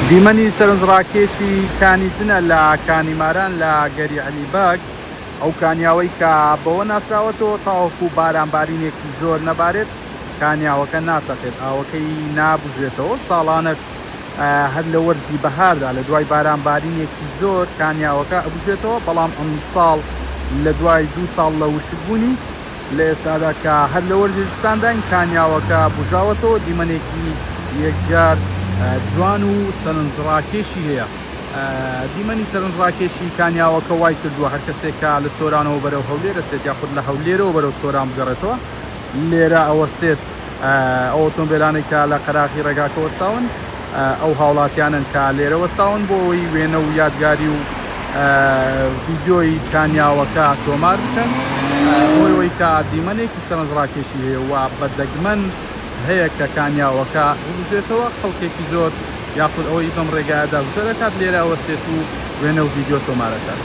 دیمەنی سەرنجڕاکێشی کانی جنە لە کانی ماران لە گەری عەلی بەگ، ئەو کانیاوەی کە بەوە ناسراوەتەوە تاوەکو بارانبارینێکی زۆر نەبارێت کانیاوەکە ناتەقێت، ئاوەکەی نابوژێتەوە، ساڵانەش هەر لە وەرزی بەهاردا لە دوای بارانبارینێکی زۆر کانیاوەکە ئەبوژێتەوە، بەڵام ئەمساڵ لە دوای دوو ساڵ لە وشکبوونی لە ئێستادا کە هەر لە وەرزی زستانداین کانیاوەکە بوژاوەتەوە، دیمەنێکی یەکجار جوان و سەرنجڕاکێشی هەیە. دیمەنی سەرنجڕاکێشی کانیاوەکە وای کردووە هەر کەسێک کە لە سۆرانەوە بەرەو هەولێر ئەچێت یاخود لە هەولێرەوە بەرەو سۆران بگەڕێتەوە لێرە ئەوەستێت. ئەو ئۆتۆمبێلانەی کە لە قەراغی ڕێگاکە وەستاون ئەو هاوڵاتیانەن کە لێرە وەستاون بۆ ئەوەی وێنە و یادگاری و ڤیدیۆی کانیاوەکە تۆمار بکەن بۆ ئەوەی کە دیمەنێکی سەرنجڕاکێشی هەیە و بە دەگمەن هەیە کە کانیاوەکە ببژێتەوە خەڵکێکی زۆر یاخود ئەوەی بەم ڕێگایەدا گوزەر ئەکات لێرە ئەوەستێت و وێنە و ڤیدیۆ تۆمار ئەکات.